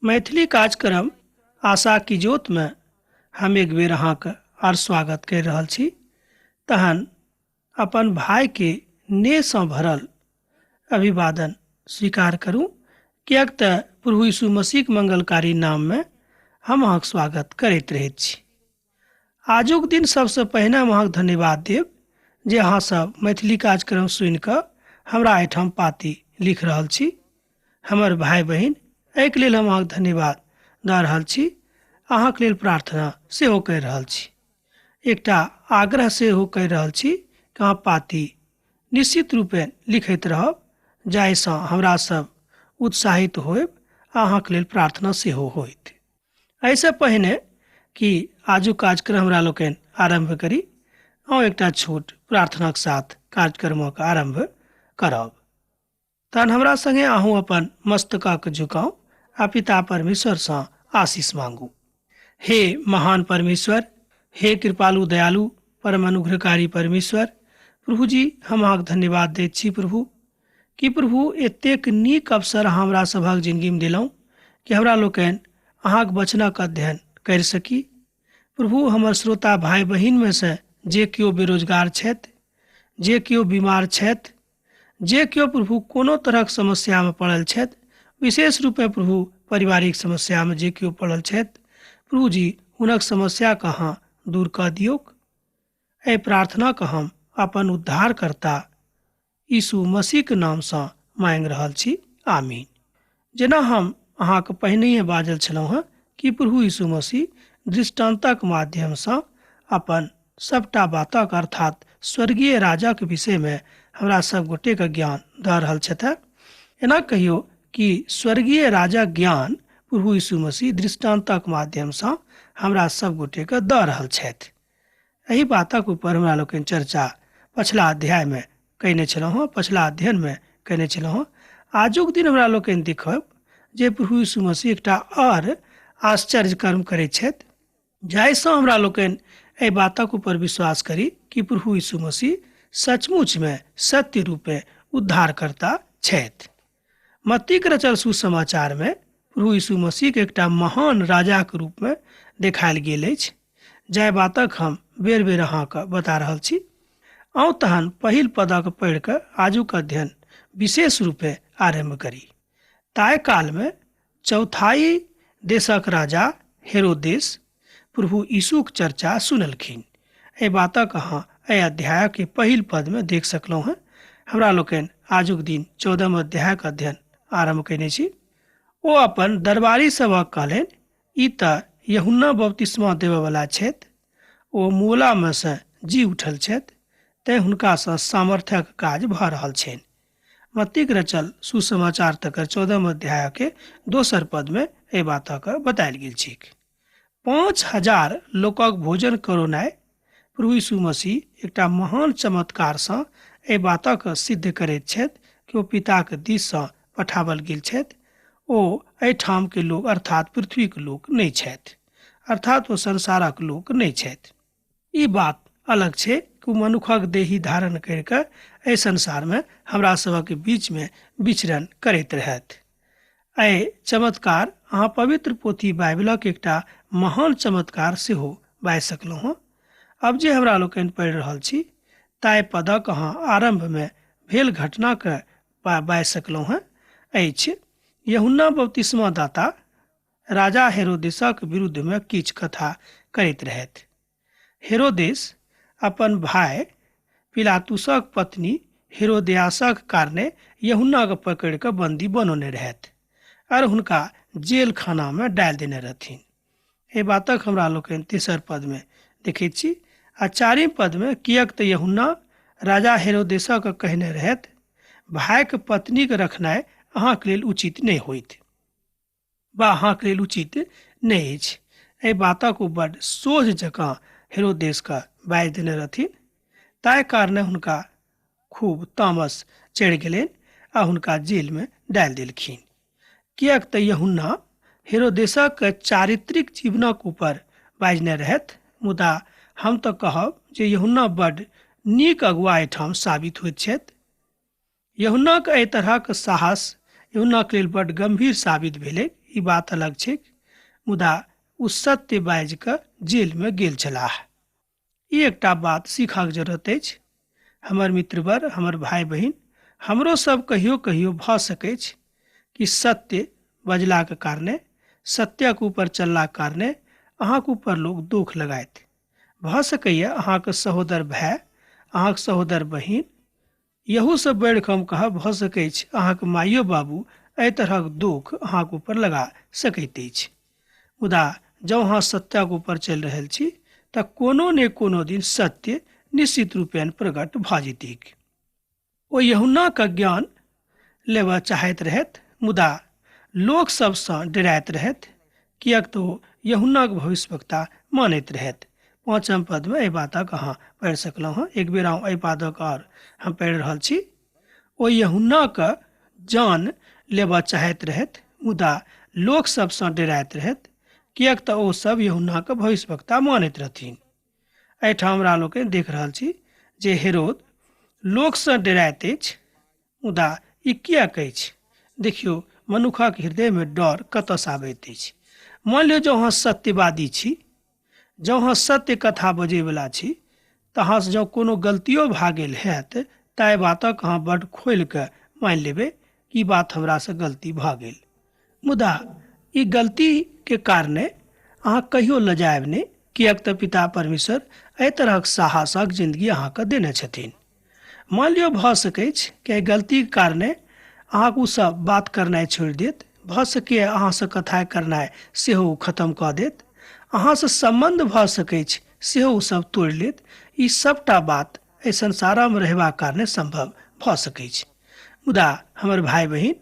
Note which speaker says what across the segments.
Speaker 1: मैथिली कार्यक्रम आशा की ज्योत में हम एक बेर अहाँके आर स्वागत करि रहल छी। तहन अपन भाईके नेहसँ भरल अभिवादन स्वीकार करू, किएक तऽ प्रभु यीशु मसीहक मंगलकारी नाममे हम अहाँके स्वागत करैत रहैत छी। आजुक दिन सबसँ पहिने हम अहाँके धन्यवाद देब जे अहाँ सब मैथिली कार्यक्रम सुनिकऽ हमरा एहिठाम पाती लिख रहल छी। हमर भाय बहिन, एहिके लेल हम अहाँके धन्यवाद दऽ रहल छी। अहाँके लेल प्रार्थना सेहो करि रहल छी। एकटा आग्रह सेहो करि रहल छी कि अहाँ पाती निश्चित रूपे लिखैत रहब, जाहिसँ हमरा सब उत्साहित होयब आ अहाँके लेल प्रार्थना सेहो होइत। एहिसँ पहिने कि आजुक कार्यक्रम हमरा लोकनि आरम्भ करी, अहूँ एकटा छोट प्रार्थनाक साथ कार्यक्रमक आरम्भ करब। तहन हमरा संगे अहूँ अपन मस्तकक झुकाउ आ पिता परमेश्वरसँ आशीष मांगू। हे महान परमेश्वर, हे कृपालु दयालु परम अनुग्रहकारी परमेश्वर प्रभु जी, हम अहाँके धन्यवाद दैत छी प्रभु कि प्रभु एतेक नीक अवसर अहाँ हमरा सभक जिंदगीमे देलहुँ कि हमरा लोकनि अहाँके वचनक अध्ययन करि सकी। प्रभु, हमर श्रोता भाय बहिनमे से जे केओ बेरोजगार छथि, जे केओ बीमार छथि, जे केओ प्रभु कोनो तरहक समस्यामे पड़ल छथि, विशेष रूपे प्रभु पारिवारिक समस्यामे जे केओ पड़ल छथि, प्रभु जी हुनक समस्याके अहाँ दूर कऽ दियौक। एहि प्रार्थनाके हम अपन उद्धारकर्ता यीशु मसीहके नामसँ मांगि रहल छी, आमीन। जेना हम अहाँके पहिनहिए बाजल छलहुँ हँ कि प्रभु यीशु मसीह दृष्टान्तक माध्यमसँ अपन सबटा बातक अर्थात स्वर्गीय राजाक विषयमे हमरा सब गोटेके ज्ञान दऽ रहल छथि। एना कहियो कि स्वर्गीय राजाक ज्ञान प्रभु यीशु मसीह दृष्टान्तक माध्यमसँ हमरा सब गोटेके दऽ रहल छथि। एहि बातक ऊपर हमरा लोकनि चर्चा पछिला अध्यायमे कयने छलहुँ हँ, पछिला अध्ययनमे कयने छलहुँ हँ। आजुक दिन हमरा लोकनि देखब जे प्रभु यीशु मसीह एकटा आओर आश्चर्य कर्म करैत छथि, जाहिसँ हमरा लोकनि एहि बातक ऊपर विश्वास करी कि प्रभु यीशु मसीह सचमुचमे सत्य रूपे उद्धारकर्ता छथि। मत्तीक रचल सुसमाचारमे प्रभु यीशु मसीहके एकटा महान राजाक रूपमे देखायल गेल अछि, जाहि बातक हम बेर बेर अहाँके बता रहल छी। आउ तहन पहिल पदक पढ़ि कऽ आजुक अध्ययन विशेष रूपे आरम्भ करी। ताहि कालमे चौथाई देशक राजा हेरोदेस प्रभु यीशुक चर्चा सुनलखिन। एहि बातक अहाँ एहि अध्यायके पहिल पदमे देख सकलहुँ हँ। हमरा लोकनि आजुक दिन 14 अध्यायक अध्ययन आरम्भ कयने छी। ओ अपन दरबारी सभक कहलनि, ई तऽ यूहन्ना बपतिस्मा देबयवला छथि, ओ मुअलामे सँ जी उठल छथि, तेँ हुनकासँ सामर्थ्यक काज भऽ रहल छनि। मत्तीक रचल सुसमाचार तकर 14 अध्यायके दोसर पदमे एहि बातक बतायल गेल छैक। 5000 लोकक भोजन करौनाइ प्रभु यीशु मसीह एकटा महान चमत्कारसँ एहि बातक सिद्ध करैत छथि कि ओ पिताक दिससँ पठाओल गेल छथि। ओ एहिठामके लोक अर्थात पृथ्वीक लोक नहि छथि, अर्थात ओ संसारक लोक नहि छथि। ई बात अलग छै कि ओ मनुखक देही धारण करि कऽ एहि संसारमे हमरा सभक बीचमे विचरण करैत रहथि। एहि चमत्कार अहाँ पवित्र पोथी बाइबलक एकटा महान चमत्कार सेहो बाजि सकलहुँ हँ। अब जे हमरा लोकनि पढ़ि रहल छी ताहि पदक अहाँ आरम्भमे भेल घटनाके बाजि सकलहुँ हँ अछि। यूहन्ना बपतिस्मा दाता राजा हेरोदेसक विरुद्धमे किछु कथा करैत रहथि। हेरोदेस अपन भाय पिलातुसक पत्नी हेरोदियासक कारणे यूहन्नाके पकड़ि कऽ बंदी बनौने रहथि और हुनका जेल खानामे डालि देने रहथिन। एहि बातक हमरा लोकनि तेसर पदमे देखैत छी। आ चारिम पदमे किएक तऽ यूहन्ना राजा हेरोदेसक कहने रहथि, भायके पत्नीके रखनाइ अहाँके लेल उचित नहि होइत वा अहाँके लेल उचित नहि अछि। एहि बातक ओ बड सोझ जकाँ हेरोदेसके बाजि देने रहथिन, ताहि कारणे हुनका खूब तामस चढ़ि गेलनि आ हुनका जेलमे डालि देलखिन। किएक तऽ यूहन्ना हेरोदेसक चारित्रिक जीवनक ऊपर बाजने रहथि, मुदा हम तऽ कहब जे यूहन्ना बड नीक अगुआ एहिठाम साबित होइत छथि। यूहन्नाक एहि तरहक साहस यूहन्नाक लेल बड गंभीर साबित भेलै, ई बात अलग छैक, मुदा ओ सत्य बाजि कऽ जेलमे गेल छलाह। ई एकटा बात सीखक जरूरत अछि। हमर मित्रवर, हमर भाय बहिन, हमरो सब कहियो कहियो भऽ सकैछ कि सत्य बजलाक कारणे, सत्यक ऊपर चललाक कारणे अहाँके ऊपर लोक दुख लगायत। भऽ सकैए अहाँके सहोदर भाय, अहाँके सहोदर बहिन, यहूसँ बढ़ि कऽ हम कहब भऽ सकैछ अहाँके माइयो बाबू एहि तरहक दुख अहाँके ऊपर लगा सकैत अछि। मुदा जँ अहाँ सत्यक ऊपर चलि रहल छी तऽ कोनो ने कोनो दिन सत्य निश्चित रूपेण प्रकट भऽ जेतैक। ओ यूहन्नाक ज्ञान लेबऽ चाहैत रहथि, मुदा लोक सबसँ डराइत रहथि, किएक तऽ ओ यूहन्नाक भविष्यवक्ता मानैत रहथि। 5 पदमे एहि बातक अहाँ पढ़ि सकलहुँ हँ। एक बेर एहि बातक आओर हम पढ़ि रहल छी। ओ यूहन्नाक जान लेबऽ चाहैत रहथि, मुदा लोक सबसँ डराइत रहथि, किएक तऽ ओ सब यूहन्नाक भविष्यवक्ता मानैत रहथिन। एहिठाम हमरा लोकनि देख रहल छी जे हेरोद लोकसँ डराइत अछि, मुदा ई किएक अछि? देखियौ, मनुखक हृदयमे डर कतऽसँ आबैत अछि। मान लियौ जँ अहाँ सत्यवादी छी, जँ अहाँ सत्य कथा बजैवला छी, तऽ अहाँसँ जँ कोनो गलतियो भए गेल हैत ताहि बातक अहाँ बड्ड खोलि कऽ मानि लेबै कि ई बात हमरासँ गलती भऽ गेल। मुदा ई गलतीके कारणे अहाँ कहियो लजायब नहि, किएक तऽ पिता परमेश्वर एहि तरहक साहसक जिंदगी अहाँके देने छथिन। मान लियौ भऽ सकैछ कि एहि गलतीके कारणे अहाँके ओ सब बात करनाइ छोड़ि देत, भऽ सकैए अहाँसँ कथा करनाइ सेहो ओ खत्म कऽ देत, अहाँसँ सम्बन्ध भऽ सकैछ सेहो ओ सब तोड़ि लेत। ई सबटा बात एहि संसारमे रहबाक कारणे सम्भव भऽ सकैछ। मुदा हमर भाय बहिन,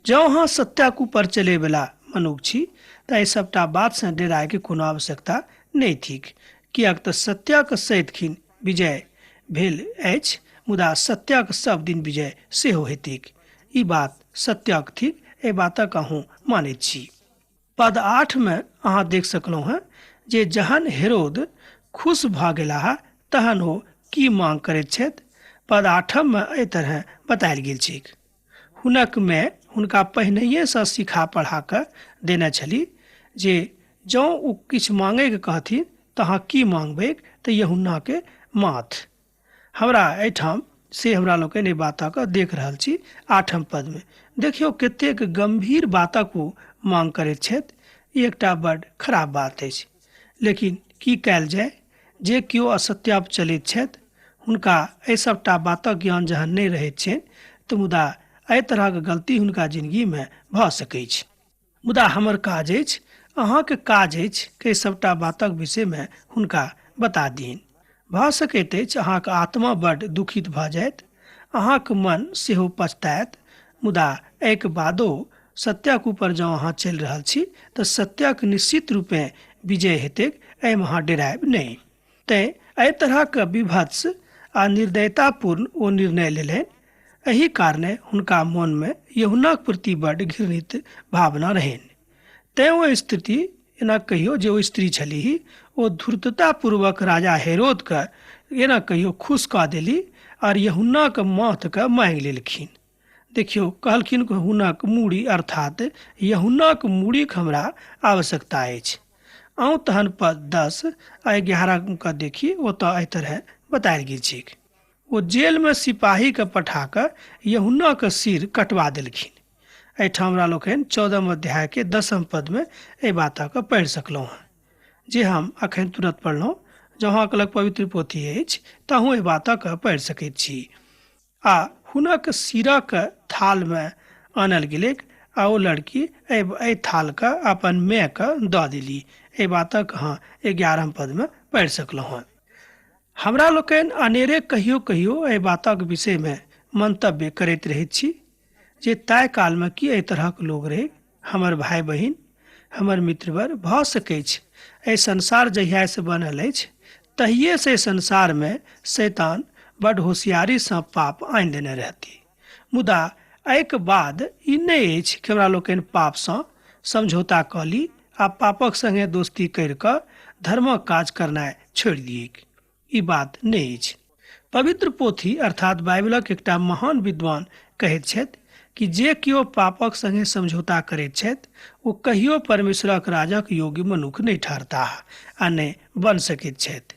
Speaker 1: जँ अहाँ सत्यक ऊपर चलैवला मनुख छी तऽ एहि सबटा बातसँ डरायके कोनो आवश्यकता नहि थिक, किएक तऽ सत्यक सदिखन विजय भेल अछि, मुदा सत्यक सब दिन विजय सेहो हेतैक। ई बात सत्यक थिक, एहि बातक अहूँ मानैत छी। पद 8 में अहाँ देख सकलहुँ हँ जे जहन हेरोद खुश भऽ गेलाह तहन ओ की मांग करैत छथि। पद 8 में एहि तरह बतायल गेल छैक। हुनक माय हुनका पहिनहिएसँ सिखा पढ़ा कऽ देने छली जे जँ ओ किछु मांगैके कहथिन तऽ अहाँ की मांगबैक, तऽ यूहन्नाके माथ। हमरा एहिठाम से हमरा लोकनि एहि बातक देख रहल छी। 8 पदमे देखियौ कतेक गंभीर बातक ओ मांग करैत छथि। ई एकटा बड्ड खराब बात अछि, लेकिन की कयल जाय? जे केओ असत्य चलैत छथि हुनका एहि सबटा बातक ज्ञान जहन नहि रहैत छनि तऽ मुदा एहि तरहक गलती हुनका जिंदगीमे भऽ सकैछ। मुदा हमर काज अछि, अहाँके काज अछि कि एहि सबटा बातक विषयमे हुनका बता दियनि। भऽ सकैत अछि अहाँके आत्मा बड्ड दुखित भऽ जायत, अहाँके मन सेहो पछतायत, मुदा एहिके बादो सत्यक ऊपर जँ अहाँ चलि रहल छी तऽ सत्यक निश्चित रूपेँ विजय हेतैक, एहिमे अहाँ डरायब नहि। तैँ एहि तरहक विभत्स आ निर्दयतापूर्ण ओ निर्णय लेलनि। एहि कारणे हुनका मोनमे यूहन्नाक प्रति बड्ड घृणित भावना रहनि। तैँ ओ स्थिति एना कहियो जे ओ स्त्री छलीह ओ धूर्ततापूर्वक राजा हेरोदके एना कहियो खुश कऽ देली और यूहन्नाक माथके मांगि लेलखिन। देखियौ, कहलखिन हुनक मूड़ी अर्थात यूहन्नाक मूड़ीक हमरा आवश्यकता अछि। अहूँ तहन पद 10 आ 11 के देखी, ओतऽ एहि तरह बतायल गेल छैक। ओ जेलमे सिपाहीके पठा कऽ यूहन्नाक सिर कटवा देलखिन। एहिठाम हमरा लोकनि 14 अध्यायके 10 पदमे एहि बातके पढ़ि सकलहुँ हँ जे हम अखन तुरंत पढ़लहुँ। जँ अहाँके लग पवित्र पोथी अछि तऽ अहूँ एहि बातके पढ़ि सकैत छी। आ हुनक सिरक थालमे आनल गेलैक आ ओ लड़की एहि थालके अपन मायके दऽ देली। एहि बातक अहाँ 11 पदमे पढ़ि सकलहुँ हँ। हमरा लोकनि अनेरे कहियो कहियो एहि बातक विषयमे मंतव्य करैत रहैत छी जे ताहि कालमे की एहि तरहक लोक रहै। हमर भाय बहिन, हमर मित्रवर, भऽ सकैछ एहि संसार जहियासँ बनल अछि तहिएसँ एहि संसारमे शैतान बड्ड होशियारीसँ पाप आनि देने रहती। मुदा एहिके बाद ई नहि अछि कि हमरा लोकनि पापसँ समझौता कऽ ली आ पापक संगे दोस्ती करि कऽ धर्मक काज करनाइ छोड़ि दियैक। ई बात नहि अछि। पवित्र पोथी अर्थात बाइबलक एकटा महान विद्वान कहैत छथि कि जे केओ पापक संगे समझौता करैत छथि ओ कहियो परमेश्वरक राजक योग्य मनुख नहि ठहरताह आ नहि बन सकैत छथि।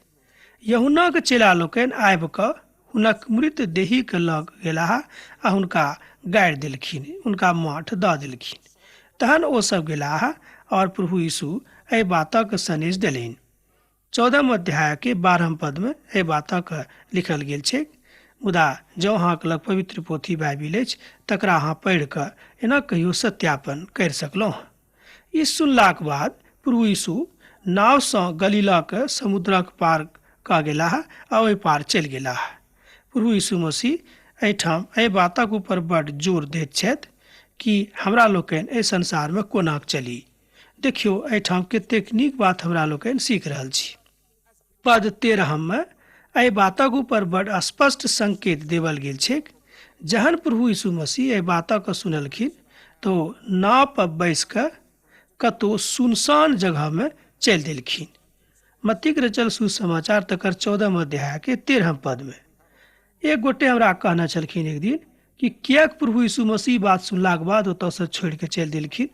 Speaker 1: यूहन्नाक चेला लोकनि आबि कऽ हुनक मृत देहीके लऽ गेलाह आ हुनका गाड़ि देलखिन, हुनका माठ दऽ देलखिन। तहन ओ सब गेलाह और प्रभु यीशु एहि बातक सनेश देलनि। 14 अध्याय के 12 पद में एहि बातक लिखल गेल छै। मुदा जँ अहाँके लग पवित्र पोथी बाइबिल अछि तकरा अहाँ पढ़ि कऽ एना कहियो सत्यापन करि सकलहुँ। ई सुनलाक बाद प्रभु यीशु नावसँ गलीलाक समुद्रक पार कऽ गेलाह आ ओहि पार चलि गेलाह। प्रभु यीशु मसीह एहिठाम एहि बातक ऊपर बड्ड जोर दैत छथि कि हमरा लोकनि एहि संसारमे कोना चली। देखियौ एहिठाम कतेक नीक बात हमरा लोकनि सीख रहल छी। पद 13 में एहि बातक ऊपर बड स्पष्ट संकेत देवल गेल छैक। जहन प्रभु यीशु मसीह एहि बातक सुनलखिन तो नाव पर बैस कऽ कतौ सुनसान जगह में चलि देलखिन। मत्तीक रचल सुसमाचार तकर 14 अध्याय के 13 पद में एक गोटे हमरा कहने छलखिन एक दिन कि किएक प्रभु यीशु मसीह बात सुनलाक बाद ओतऽसँ छोड़ि कऽ चलि देलखिन।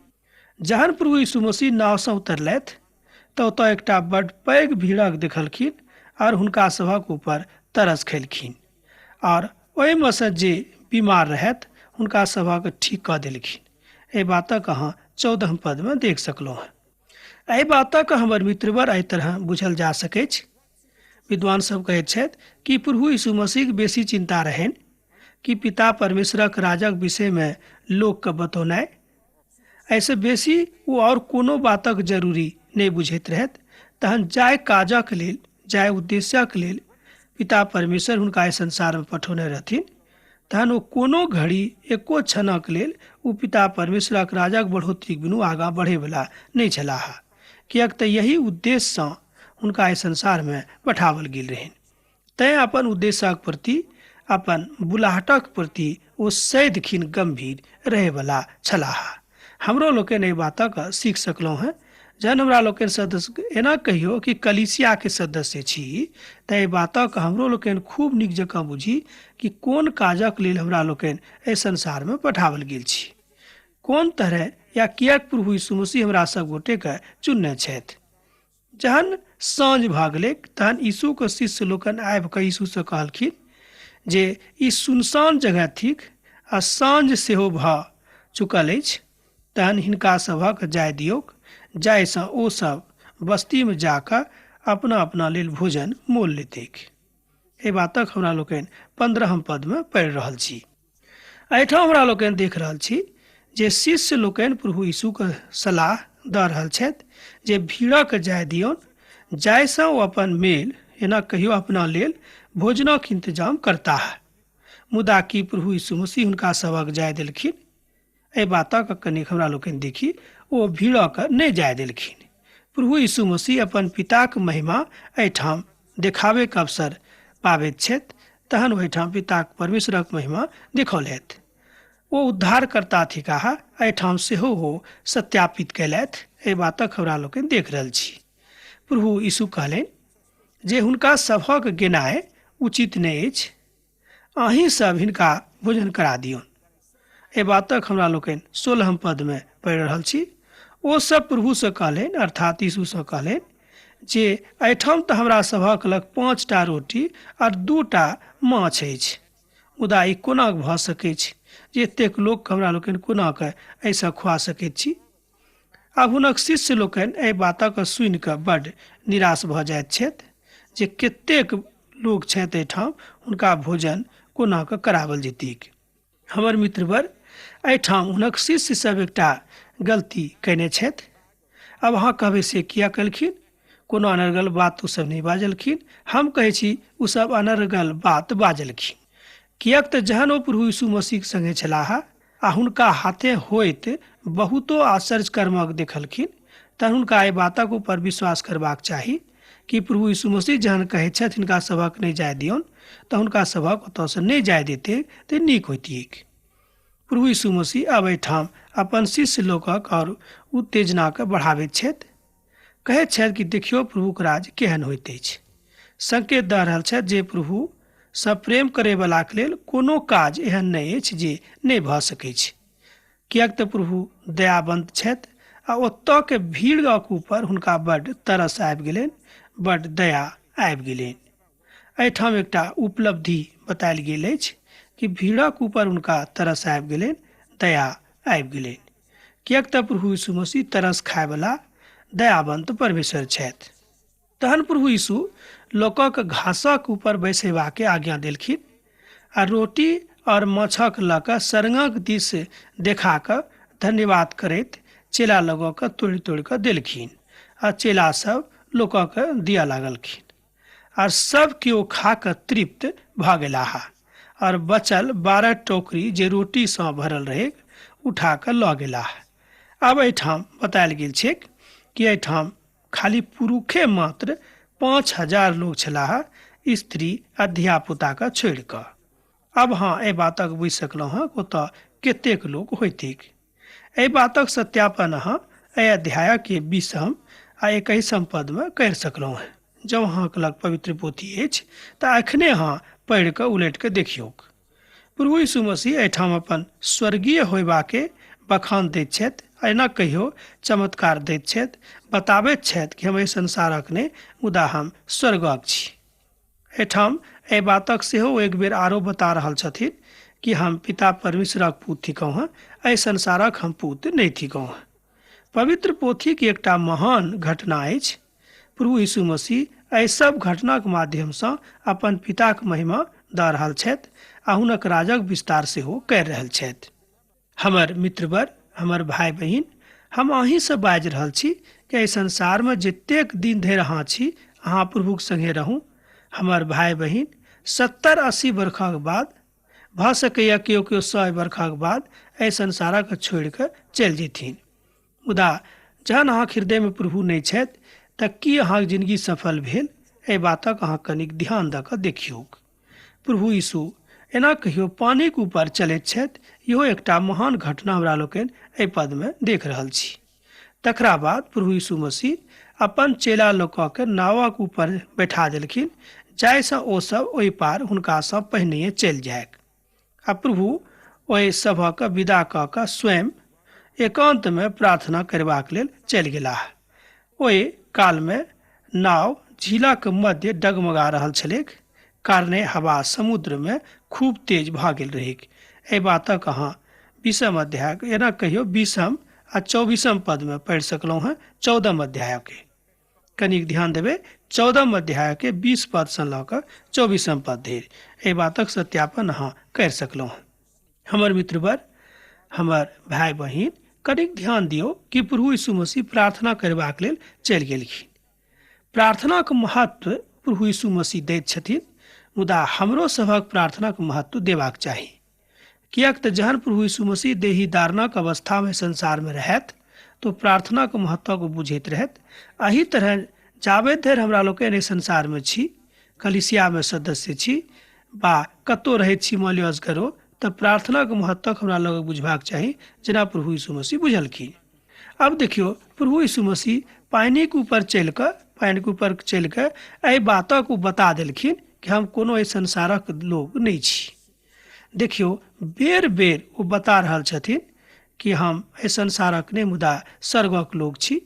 Speaker 1: जहन प्रभु यीशु मसीह नावसँ उतरलथि तऽ ओतऽ एकटा बड पैघ भीड़क देखलखिन और हुनका सभक ऊपर तरस खेलखिन और ओहिमे सँ जे बीमार रहथि हुनका सभक ठीक कऽ देलखिन। एहि बातक अहाँ 14 पदमे देख सकलहुँ हँ। एहि बातक हमर मित्रवर एहि तरह बुझल जा सकैछ। विद्वान सब कहैत छथि कि प्रभु यीशु मसीहक बेसी चिंता रहनि कि पिता परमेश्वरक राजक विषयमे लोकके बतौनाइ। एहिसँ बेसी ओ आओर कोनो बातक जरूरी नहि बुझैत रहथि। तहन जाहि काजक लेल, जाहि उद्देश्यक लेल पिता परमेश्वर हुनका एहि संसारमे पठौने रहथिन, तहन ओ कोनो घड़ी एको क्षणक लेल ओ पिता परमेश्वरक राजक बढ़ोतरीक बिनु आगाँ बढ़ैवला नहि छलाह, किएक तऽ यही उद्देश्यसँ हुनका एहि संसारमे पठाओल गेल रहनि। तैँ अपन उद्देश्यक प्रति, अपन बुलाहटक प्रति ओ सदिखिन गंभीर रहैवला छलाह। हमरो लोकनि एहि बातक सीख सकलहुँ हेँ। जहन हमरा लोकनि सदस्य एना कहियो कि कलीसियाके सदस्य छी तऽ एहि बातक हमरो लोकनि खूब नीक जकाँ बुझी कि कोन काजक लेल हमरा लोकनि एहि संसारमे पठाओल गेल छी, कोन तरह या किएक प्रभु यीशु मसीह हमरा सब गोटेके चुनने छथि। जहन साँझ भऽ गेलैक तहन यीशुके शिष्य लोकनि आबि कऽ यीशुसँ कहलखिन जे ई सुनसान जगह थिक आ साँझ सेहो भऽ चुकल अछि, तहन हिनका सभक जाय दियौक जाहिसँ ओ सब बस्तीमे जा कऽ अपना अपना लेल भोजन मोल लेतैक। एहि बातक हमरा लोकनि 15 पदमे पढ़ि रहल छी। एहिठाम हमरा लोकनि देख रहल छी जे शिष्य लोकनि प्रभु यीशुके सलाह दऽ रहल छथि जे भीड़क जाय दियौन जाहिसँ ओ अपन मेल एना कहियो अपना लेल भोजनक इंतजाम करताह। मुदा की प्रभु यीशु मसीह हुनका सभक जाय देलखिन? एहि बातक कनिक हमरा लोकनि देखी, ओ भीड़क नहि जाय देलखिन। प्रभु यीशु मसीह अपन पिताक महिमा एहिठाम देखाबैके अवसर पाबैत छथि, तहन ओहिठाम पिताक परमेश्वरक महिमा देखौलथि। ओ उद्धारकर्ता थिकाह, एहिठाम सेहो ओ सत्यापित कयलथि। एहि बातक हमरा लोकनि देख रहल छी। प्रभु यीशु कहलनि जे हुनका सभक गेनाइ उचित नहि अछि, अहीं सब हिनका भोजन करा दियौन। एहि बातक हमरा लोकनि 16 पदमे पढ़ि रहल छी। ओ सब प्रभुसँ कहलनि, अर्थात यीशुसँ कहलनि जे एहिठाम तऽ हमरा सभक लग 5टा रोटी आर 2टा माछ अछि, मुदा ई कोना भऽ सकैछ जे एतेक लोकके हमरा लोकनि कोना कऽ एहिसँ खुआ सकैत छी। आब हुनक शिष्य लोकनि एहि बातक सुनि कऽ बड्ड निराश भऽ जाइत छथि जे कतेक लोक छथि एहिठाम, हुनका भोजन कोना कऽ कराओल जेतैक। हमर मित्रवर, एहिठाम हुनक शिष्य सब एकटा गलती कयने छथि। आब अहाँ कहबै से किया केलखिन? कोनो अनर्गल बात ओ सब नहि बाजलखिन। हम कहै छी ओ सब अनर्गल बात बाजलखिन, किएक तऽ जहन ओ प्रभु यीशु मसीहक संगे छलाह आ हुनका हाथे होइत बहुतो आश्चर्य कर्मक देखलखिन, तहन हुनका एहि बातक ऊपर विश्वास करबाक चाही कि प्रभु यीशु मसीह जहन कहै छथि हिनका सभक नहि जाय दियौन, तऽ हुनका सभक ओतऽसँ नहि जाय देते तऽ नीक होइतिक। प्रभु यीशु मसीह अब एहिठाम अपन शिष्य लोकक और उत्तेजनाके बढ़ाबैत छथि। कहैत छथि कि देखियौ प्रभुक राज केहन होइत अछि। संकेत दऽ रहल छथि जे प्रभु सँ प्रेम करैवलाके लेल कोनो काज एहन नहि अछि जे नहि भऽ सकैछ, किएक तऽ प्रभु दयावंत छथि आ ओतऽके भीड़क ऊपर हुनका बड्ड तरस आबि गेलनि, बड्ड दया आबि गेलनि। एहिठाम एकटा उपलब्धि बतायल गेल अछि कि भीड़क ऊपर हुनका तरस आबि गेलनि, दया आबि गेलनि, किएक तऽ प्रभु यीशु मसीह तरस खायवला दयावंत परमेश्वर छथि। तहन प्रभु यीशु लोकक घासक ऊपर बैसेबाके आज्ञा देलखिन आ रोटी और माछक लऽ कऽ सरंगक दिस देखा कऽ धन्यवाद करैत चेला लगऽ तोड़ि तोड़ि कऽ देलखिन आ चेला सब लोकक दिअ लागलखिन आर सब केओ खा कऽ तृप्त भऽ गेलाह और बचल 12 टोकरी जे रोटीसँ भरल रहै उठा कऽ लऽ गेलाह। आब एहिठाम बतायल गेल छैक कि एहिठाम खाली पुरुखे मात्र 5000 लोग छलाह, स्त्री आ धियापुताके छोड़ि कऽ। अब हाँ एहि बातक बुझि सकलहुँ हँ ओतऽ कतेक लोक होइतिक। एहि बातक सत्यापन अहाँ एहि अध्यायके 20 आ 21 पदमे करि सकलहुँ हँ। जँ अहाँके लग पवित्र पोथी अछि तऽ एखने अहाँ पढ़ि कऽ उलटि कऽ देखियौक। प्रभु यीशु मसीह एहिठाम अपन स्वर्गीय होयबाके बखान दैत छथि, एना कहियो चमत्कार दैत छथि, बताबैत छथि कि हम एहि संसारक नहि मुदा हम स्वर्गक छी। एहिठाम एहि बातक सेहो एक बेर आरो बता रहल छथिन कि हम पिता परमेश्वरक पूत थिकहुँ हँ, एहि संसारक हम पूत नहि थिकहुँ हँ। पवित्र पोथीक एकटा महान घटना अछि। प्रभु यीशु मसीह एहि सब घटनाक माध्यमसँ अपन पिताक महिमा दऽ रहल छथि आ हुनक राजक विस्तार सेहो करि रहल छथि। हमर मित्रवर, हमर भाय बहिन, हम अहीँसँ बाजि रहल छी कि एहि संसारमे जतेक दिन धरि अहाँ छी अहाँ प्रभुक संगे रहू। हमर भाय बहिन, 70-80 बरखक बाद भऽ सकैए केओ केओ 100 बरखक बाद एहि संसारक छोड़ि कऽ चलि जेथिन, मुदा जहन अहाँके हृदयमे प्रभु नहि छथि तऽ की अहाँके जिंदगी सफल भेल? एहि बातक अहाँ कनिक ध्यान दऽ कऽ देखियौक। प्रभु यीशु एना कहियो पानिक ऊपर चलैत छथि, इहो एकटा महान घटना हमरा लोकनि एहि पदमे देख रहल छी। तकरा बाद प्रभु यीशु मसीह अपन चेला लोकके नावक ऊपर बैठा देलखिन जाहिसँ ओ सब ओहि पार हुनकासँ पहिनहिए चलि जायक आ प्रभु ओहि सभक विदा कऽ कऽ स्वयं एकान्तमे प्रार्थना करबाक लेल चलि गेलाह। ओहि कालमे नाव झीलक मध्य डगमगा रहल छलैक, कारणे हवा समुद्रमे खूब तेज भऽ गेल रहैक। एहि बातक अहाँ 20 अध्याय एना कहियो 20 आ 24 पदमे पढ़ि सकलहुँ हँ। 14 अध्यायके कनिक ध्यान देबै, 14 अध्यायके 20 पदसँ लऽ कऽ 24 पद धरि एहि बातक सत्यापन अहाँ करि सकलहुँ हँ। हमर मित्रवर, हमर भाय बहिन, कनिक ध्यान दियौ कि प्रभु यीशु मसीह प्रार्थना करबाक लेल चलि गेलखिन। प्रार्थनाक महत्व प्रभु यीशु मसीह दैत छथिन, मुदा हमरो सभक प्रार्थनाक महत्व देबाक चाही, किएक तऽ जहन प्रभु यीशु मसीह देही दारनक अवस्थामे संसारमे रहथि तऽ प्रार्थनाक महत्वक बुझैत रहथि। एहि तरह जाबे धरि हमरा लोकनि एहि संसारमे छी, कलिसियामे सदस्य छी बा कतहु रहैत छी मान लिअ असगरो, तऽ प्रार्थनाक महत्वक हमरा लोग बुझबाक चाही जेना प्रभु यीशु मसीह बुझलखिन। अब देखियौ प्रभु यीशु मसीह पानिक ऊपर चलि कऽ पानिक ऊपर चलि कऽ एहि बातक ओ बता देलखिन कि हम कोनो एहि संसारक लोक नहि छी। देखियौ बेर बेर ओ बता रहल छथिन कि हम एहि संसारक नहि मुदा स्वर्गक लोक छी।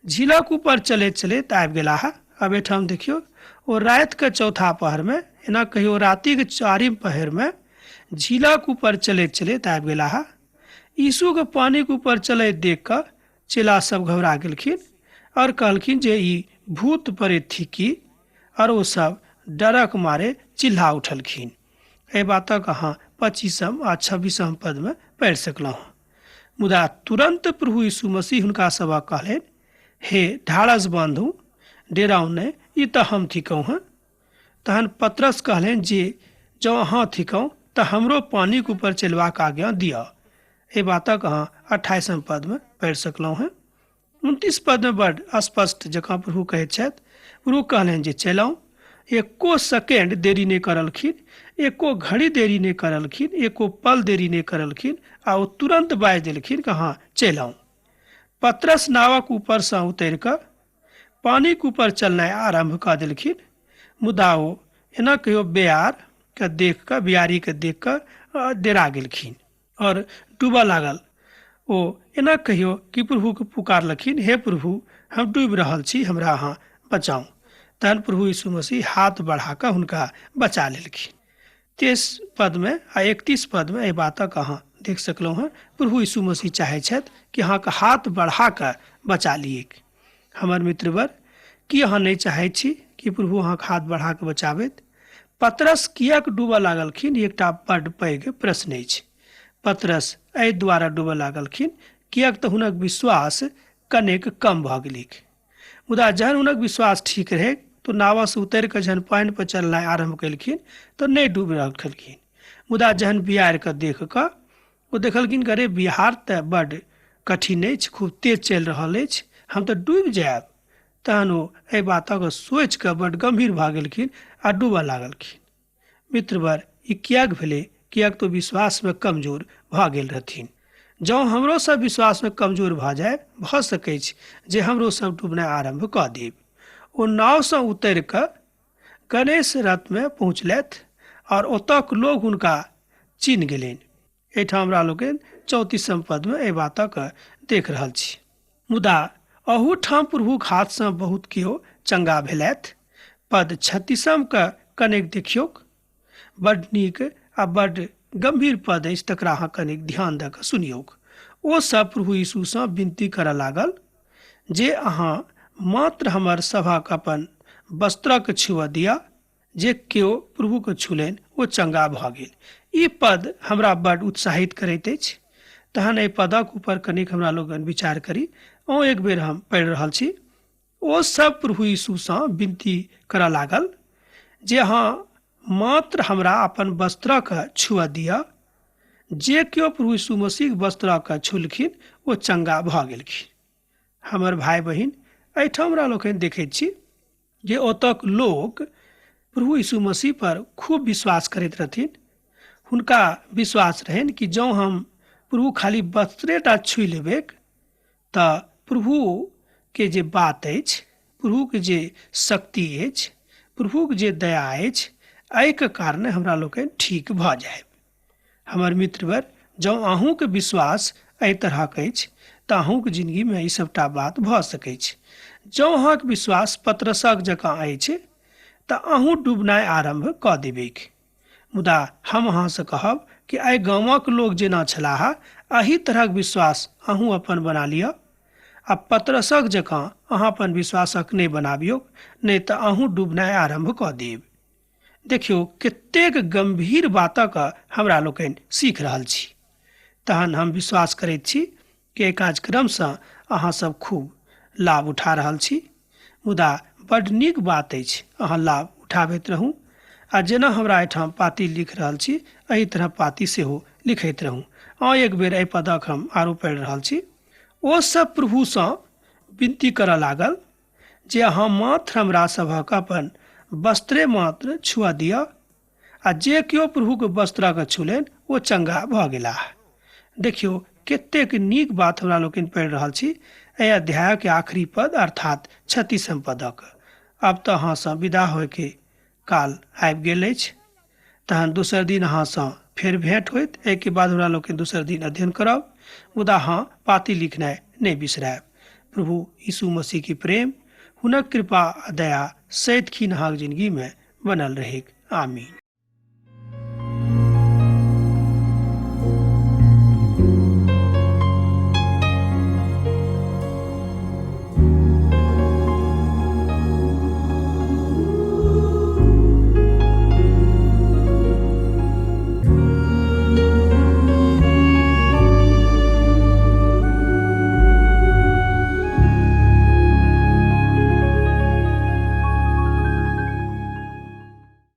Speaker 1: झीलक ऊपर चलैत चलैत आबि गेलाह। अब एहिठाम देखियौ ओ रातिके चौथा पहरमे, एना कहियौ रातिके चारिम पहरमे झीलक ऊपर चलैत चलैत आबि गेलाह। यीशुके पानिक ऊपर चलैत देख कऽ चेला सब घबरा गेलखिन और कहलखिन जे ई भूत प्रेत थिकी, और ओ सब डरक मारे चिल्ला उठलखिन। एहि बातक अहाँ 25 आ 26 पदमे पढ़ि सकलहुँ। मुदा तुरन्त प्रभु यीशु मसीह हुनका सभक कहलनि, हे ढाढ़स बान्धू, डेराउ नहि, ई तऽ हम थिकहुँ हँ। तहन पतरस कहलनि जे जँ अहाँ थिकहुँ तऽ हमरो पानिक ऊपर चलबाक आज्ञा दिअ। एहि बातक अहाँ 28 पदमे पढ़ि सकलहुँ हँ। 29 पदमे बड स्पष्ट जकाँ प्रभु कहैत छथि, प्रभु कहलनि जे चलौं। एको सेकेंड देरी नहि करलखिन, एको घड़ी देरी नहि करलखिन, एको पल देरी नहि करलखिन आ ओ तुरन्त बाजि देलखिन कि हँ चलि आउ। पतरस नावक ऊपरसँ उतरि कऽ पानिक ऊपर चलनाइ आरम्भ कऽ देलखिन, मुदा ओ एना कहियो बेयार के देख कऽ, बियारीके देख कऽ डेरा गेलखिन आओर डूबऽ लागल। ओ एना कहियो कि प्रभुके पुकारलखिन, हे प्रभु, हम डूबि रहल छी, हमरा अहाँ बचाउ। तहन प्रभु यीशु मसीह हाथ बढ़ा कऽ हुनका बचा लेलखिन। 23 पदमे आ 31 पदमे एहि बातक अहाँ देख सकलहुँ हँ। प्रभु यीशु मसीह चाहै छथि कि अहाँके हाथ बढ़ा कऽ बचा लियैक। हमर मित्रवर, की अहाँ नहि चाहै छी कि प्रभु अहाँके हाथ बढ़ा कऽ बचाबैत? पतरस किएक डूबऽ लागलखिन, एकटा बड्ड पैघ प्रश्न अछि। पतरस एहि दुआरे डूबऽ लागलखिन किएक तऽ हुनक विश्वास कनेक कम भऽ गेलैक। मुदा जहन हुनक विश्वास ठीक रहै तऽ नावसँ उतरि कऽ जहन पानि पर चलनाइ आरम्भ केलखिन तऽ नहि डूबि रहलखिन। मुदा जहन बिहारिके देख कऽ ओ देखलखिन कि अरे बिहार तऽ बड्ड कठिन अछि, खूब तेज चलि रहल अछि, हम तऽ डूबि जायब। तहन ओ एहि बातक सोचि कऽ बड्ड गम्भीर भऽ गेलखिन आ डूबऽ लागलखिन। मित्रवर, ई किएक भेलै? किएक तऽ विश्वासमे कमजोर भऽ गेल रहथिन। जँ हमरो सब विश्वासमे कमजोर भऽ जाय, भऽ सकैछ जे हमरो सब डूबनाइ आरम्भ कऽ देब। ओ नावसँ उतरि कऽ गणेश रथमे पहुँचलथि आओर ओतऽक लोग हुनका चिन्ह गेलनि। एहिठाम हमरा लोकनि 34 पदमे एहि बातक देख रहल छी। मुदा अहूठाम प्रभुक हाथसँ बहुत केओ चंगा भेलथि। पद 36 के कनेक देखियौक, बड्ड नीक आ बड्ड गंभीर पद अछि, तकरा अहाँ कनेक ध्यान दऽ कऽ सुनियौक। ओ सब प्रभु यीशुसँ विनती करऽ लागल जे अहाँ मात्र हमर सभक अपन वस्त्रक छुअ दिअ। जे केओ प्रभुके छुलनि ओ चंगा भऽ गेल। ई पद हमरा बड्ड उत्साहित करैत अछि। तहन एहि पदक ऊपर कनिक हमरा लोकनि विचार करी। अहूँ एक बेर हम पढ़ि रहल छी। ओ सब प्रभु यीशुसँ विनती करऽ लागल जे अहाँ मात्र हमरा अपन वस्त्रक छुअ दिअ। जे केओ प्रभु यीशु मसीहक वस्त्रक छुलखिन ओ चंगा भऽ गेलखिन। हमर भाय बहिन, एहिठाम हमरा लोकनि देखैत छी जे ओतऽक लोक प्रभु यीशु मसीह पर खूब विश्वास करैत रहथिन। हुनका विश्वास रहनि कि जँ हम प्रभु खाली वस्त्रेटा छुइ लेबैक तऽ प्रभुके जे बात अछि, प्रभुके जे शक्ति अछि, प्रभुके जे दया अछि, एहिके कारणे हमरा लोकनि ठीक भऽ जायब। हमर मित्रवर, जँ अहूँके विश्वास एहि तरहक अछि तऽ अहूँके जिनगीमे ई सभटा बात भऽ सकैछ। जँ अहाँके विश्वास पतरसक जकाँ अछि तऽ अहूँ डूबनाइ आरम्भ कऽ देबैक। मुदा हम अहाँसँ कहब कि एहि गामक लोक जेना छलाह एहि तरहक विश्वास अहूँ अपन बना लिअ आ पतरसक जकाँ अहाँ अपन विश्वासक नहि बनाबियौक, नहि तऽ अहूँ डूबनाइ आरम्भ कऽ देब। देखियौ कतेक गम्भीर बातक हमरा लोकनि सीख रहल छी। तहन हम विश्वास करैत छी कि एहि कार्यक्रमसँ अहाँ सब खूब लाभ उठा रहल छी। मुदा बड्ड नीक बात अछि, अहाँ लाभ उठाबैत रहू आ जेना हमरा एहिठाम पाती लिख रहल छी एहि तरह पाती सेहो लिखैत रहू। अहाँ एक बेर एहि पदक हम आरो पढ़ि रहल छी। ओ सब प्रभुसँ विनती करऽ लागल जे अहाँ मात्र हमरा सभक अपन वस्त्रे मात्र छुअ दिअ। आ जे केओ प्रभुके वस्त्रके छुलनि ओ चंगा भऽ गेलाह। देखियौ कतेक नीक बात हमरा लोकनि पढ़ि रहल छी एहि अध्यायके आखिरी पद अर्थात 36 पदक। आब तऽ अहाँसँ विदा होइके काल आबि गेल अछि। तहन दोसर दिन अहाँसँ फेर भेंट होइत। एहिके बाद हमरा लोकनि दोसर दिन अध्ययन करब। मुदा अहाँ पाती लिखनाइ नहि बिसरायब। प्रभु यीशु मसीह के प्रेम, हुनक कृपा आ दया सदिखन अहाँके जिंदगीमे बनल रहेक। आमीन।